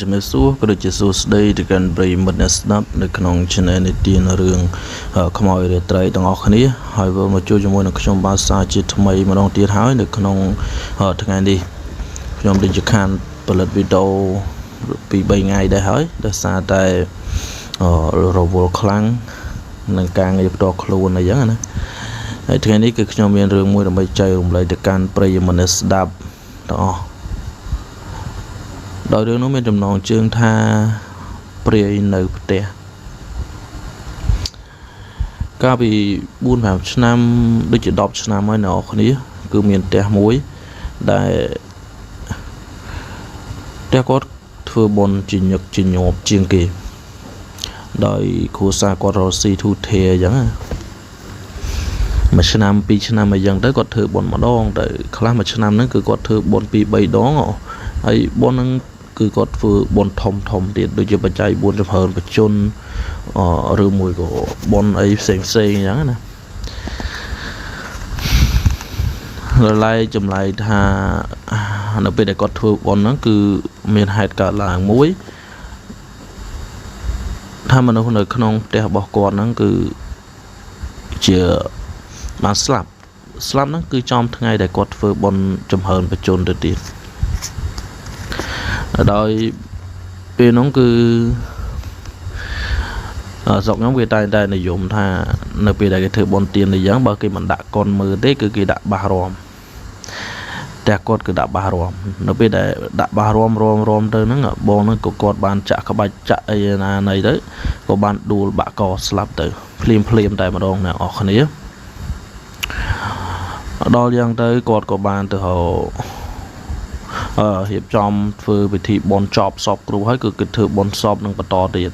ជំរាបសួរក៏ដូចជាសួស្តីទៅកាន់ប្រិយមិត្តអ្នកស្ដាប់នៅក្នុង Channel និទានរឿងខ្មោចរាត្រីទាំងអស់គ្នាហើយវិលមកជួបជាមួយនឹងខ្ញុំបាទសាជាថ្មីម្ដងទៀតហើយនៅក្នុងថ្ងៃនេះខ្ញុំដូចជាខានផលិតវីដេអូពី3ថ្ងៃដែរហើយដោយសារតែរវល់ខ្លាំងនឹងការងារផ្ទាល់ខ្លួនអីចឹងណាហើយថ្ងៃនេះគឺខ្ញុំមានរឿងមួយដើម្បីចែករំលែកទៅកាន់ប្រិយមិត្តអ្នកស្ដាប់ទាំងអស់ដោយរឿងនោះមានចំណងជើងថាព្រាយនៅផ្ទះកាលពី4 5ឆ្នាំដូចជា10ឆ្នាំហើយអ្នកនរគ្នាគឺមានផ្ទះមួយដែលផ្ទះគាត់ធ្វើបុណ្យជាញឹកជាញាប់ជាងគេដោយគ្រួសារគាត់រកស៊ីធូធាអញ្ចឹងណាមួយឆ្នាំពីរឆ្នាំអីចឹងទៅគាត់ធ្វើបុណ្យម្ដងទៅខ្លះមួយឆ្នាំហ្នឹងគឺគាត់ធ្វើបុណ្យ2 3ដងហើយបុណ្យហ្នឹងគឺគាត់ធ្វើបុណ្យធំធំទៀតដូចជាបច្ច័យ4ចំរើនបជនឬមួយក៏បុណ្យអីផ្សេងផ្សេងអញ្ចឹងណារឡែកចម្លែកថានៅពេលដែលគាត់ធ្វើបុណ្យហ្នឹងគឺមានហេតុកើតឡើងមួយថាមនុស្សនៅក្នុងផ្ទះរបស់គាត់ហ្នឹងគឺជាបានស្លាប់ហ្នឹងគឺចំថ្ងៃដែលគាត់ធ្វើបុណ្យចំរើនបជនទៅទៀតដោយពេលនោះគឺស្រុកខ្ញុំគេតែងតែនិយមថានៅពេលដែលគេធ្វើបុណ្យទានអីចឹងបើគេមិនដាក់កុនមើលទេគឺគេដាក់បាសរំតែគាត់គឺដាក់បាសរំនៅពេលដែលដាក់បាសរំរំរំទៅហ្នឹងបងហ្នឹងក៏គាត់បានចាក់ក្បាច់ចាក់អីណាណីទៅក៏បានដួលបាក់កស្លាប់ទៅភ្លាមភ្លាមតែម្ដងអ្នកនរគ្នាដល់យ៉ាងទៅគាត់ក៏បានទៅរៀបចំធ្វើពិធីបុណ្យចប់សពគ្រប់ហើយគឺគេធ្វើបុណ្យសពនឹងបន្តទៀត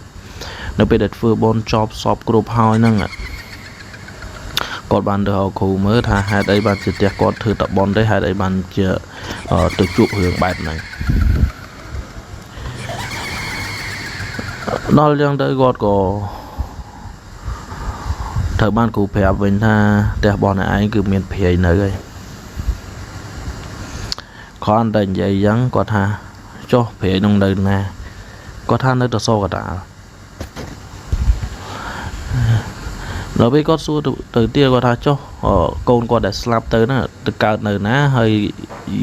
នៅពេលដែលធ្វើបុណ្យចប់សពគ្រប់ហើយហ្នឹងគាត់បានទៅហៅគ្រូមើលថាហេតុអីបានជាផ្ទះគាត់ធ្វើតែបុណ្យទេហេតុអីបានជាទៅជួបរឿងបែបហ្នឹងដល់យ៉ាងទៅគាត់ក៏ត្រូវបានគ្រូប្រាប់វិញថាផ្ទះរបស់អ្នកឯងគឺមានព្រាយនៅហើយគ្រាន់តែនិយាយអញ្ចឹងគាត់ថាចុះព្រាយនឹងនៅណាគាត់ថានៅតសកតាលដល់ពេលគាត់សួរទៅទៀតគាត់ថាចុះកូនគាត់ដែលស្លាប់ទៅណាទៅកើតនៅណាហើយ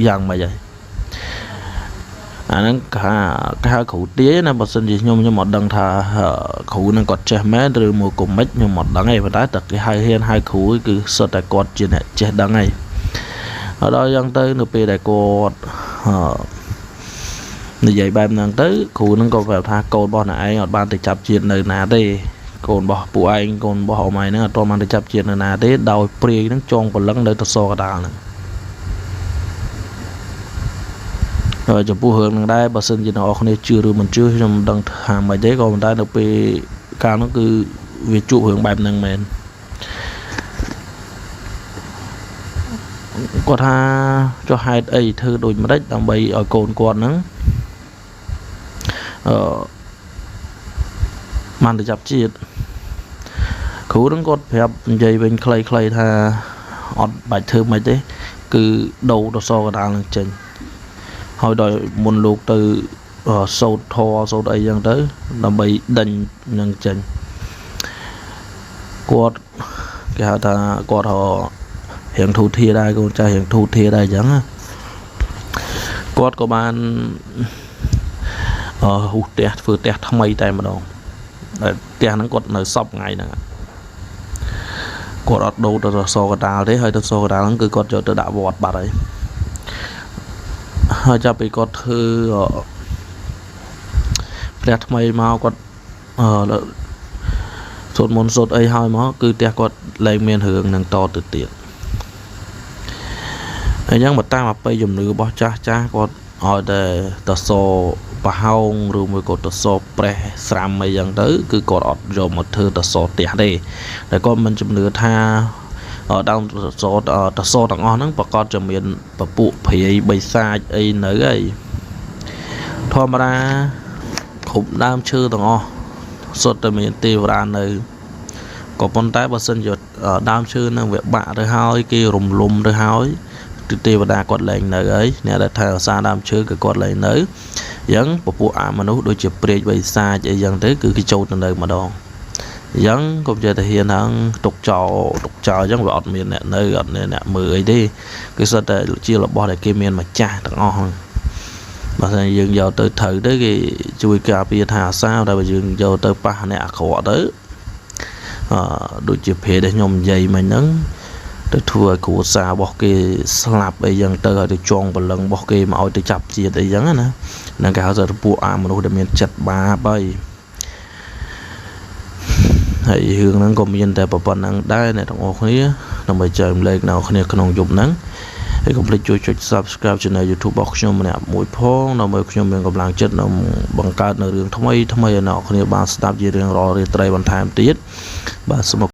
យ៉ាងម៉េចហើយអាហ្នឹងគេហៅគ្រូទាយណាបើសិនជាខ្ញុំអត់ដឹងថាគ្រូហ្នឹងគាត់ចេះមែនឬមួយក៏មិនខ្ញុំអត់ដឹងទេប៉ុន្តែតែគេហៅហ៊ានហៅគ្រូគឺសុទ្ធតែគាត់ជាអ្នកចេះដឹងហើយដល់យ៉ាងទៅនៅពេលដែលគាត់និយាយបែបហ្នឹងទៅគ្រូហ្នឹងក៏ប្រាប់ថាកូនរបស់អ្នកឯងអត់បានទៅចាប់ជាតិនៅណាទេកូនរបស់ពួកឯងកូនរបស់អ៊ំឯងហ្នឹងអត់បានទៅចាប់ជាតិនៅណាទេដោយព្រាយហ្នឹងចងព្រលឹងនៅតសកដាលហ្នឹងចំពោះរឿងហ្នឹងដែរបើសិនជាអ្នកនរគ្នាជឿឬមិនជឿខ្ញុំមិនដឹងថាម៉េចទេក៏ប៉ុន្តែនៅពេលកាលនោះគឺវាជួបរឿងបែបហ្នឹងមែនគាត់ថាចុះហេតុអីធ្វើដូចម្ដេចដើម្បីឲ្យកូនគាត់ហ្នឹងបានទៅចាប់ជាតិគ្រូហ្នឹងគាត់ប្រាប់និយាយវិញខ្លីៗថាអត់បាច់ធ្វើម៉េចទេគឺដូរតសកដាលនឹងចេញហើយដោយមុនលោកទៅសូត្រធម៌សូត្រអីចឹងទៅដើម្បីដេញនឹងចេញគាត់គេហៅថាគាត់រៀងធូធាដែរកូនចាស់រៀងធូធាដែរអញ្ចឹងគាត់ក៏បានហ៊ូផ្ទះធ្វើផ្ទះថ្មីតែម្ដងផ្ទះហ្នឹងគាត់នៅសពថ្ងៃហ្នឹងគាត់អត់ដូរទៅសកដាលទេហើយទៅសកដាលហ្នឹងគឺគាត់យកទៅដាក់វត្តបាត់ហើយហើយចាប់ពីគាត់ធ្វើផ្ទះថ្មីមកគាត់សូត្រមន្តសូត្រអីហើយមកគឺផ្ទះគាត់លែងមានរឿងនឹងតទៅទៀតអញ្ចឹងបើតាមអបិយជំនឿរបស់ចាស់ចាស់គាត់ឲ្យតែតសប្រហោងឬមួយក៏តសប្រេះស្រាំអីចឹងទៅគឺគាត់អត់យកមកធ្វើតសផ្ទះទេតែគាត់មិនជំនឿថាដើមតសទាំងអស់ហ្នឹងប្រកាសจะមានពពួកព្រាយបិសាចអីនៅហើយធម្មតាគ្រប់ដើមឈើទាំងអស់សុទ្ធតែមានទេវតានៅក៏ប៉ុន្តែបើសិនជាដើមឈើហ្នឹងវាបាក់ទៅហើយគេរំលំទៅហើយទេវតាគាត់លែងនៅហើយអ្នកដែលថែរក្សាដើមឈើគឺគាត់លែងនៅ អញ្ចឹងពពួកអាមនុស្សដូចជាព្រាយបិសាចអីចឹងទៅគឺគេចូលទៅនៅម្ដងអញ្ចឹងកុំចេះតែហ៊ានហ្នឹងទុកចោលទុកចោលអញ្ចឹងវាអត់មានអ្នកនៅអត់មានអ្នកមើលអីទេគឺសុទ្ធតែជារបស់ដែលគេមានម្ចាស់ទាំងអស់ហ្នឹងបើសិនយើងយកទៅត្រូវទៅគេជួយការពារថាអាសាតែបើយើងយកទៅប៉ះអ្នកអាក្រក់ទៅអឺដូចជាព្រេដែលខ្ញុំនិយាយមិញហ្នឹងទៅធ្វើឲ្យគ្រួសាររបស់គេស្លាប់អីចឹងទៅឲ្យទៅចងព្រលឹងរបស់គេមកឲ្យទៅចាប់ជាតិអីចឹងណាហ្នឹងគេហៅថាពួកអាមនុស្សដែលមានចិត្តបាបហើយហើយរឿងហ្នឹងក៏មានតែប៉ុណ្្នឹងដែរអ្នកទាំងអស់គ្នាដើម្បីចែករំលែកអ្នកគ្នាក្នុងយប់ហ្នឹងហើយកុំភ្លេចជួយចុច Subscribe Channel YouTube របស់ខ្ញុំម្នាក់មួយផងដើម្បីខ្ញុំមានកម្លាំងចិត្តនៅបង្កើតនៅរឿងថ្មីថ្មីឲ្យអ្នកគ្នាបានស្ដាប់ជារៀងរាល់រាត្រីបន្ថែមទៀតបាទសូម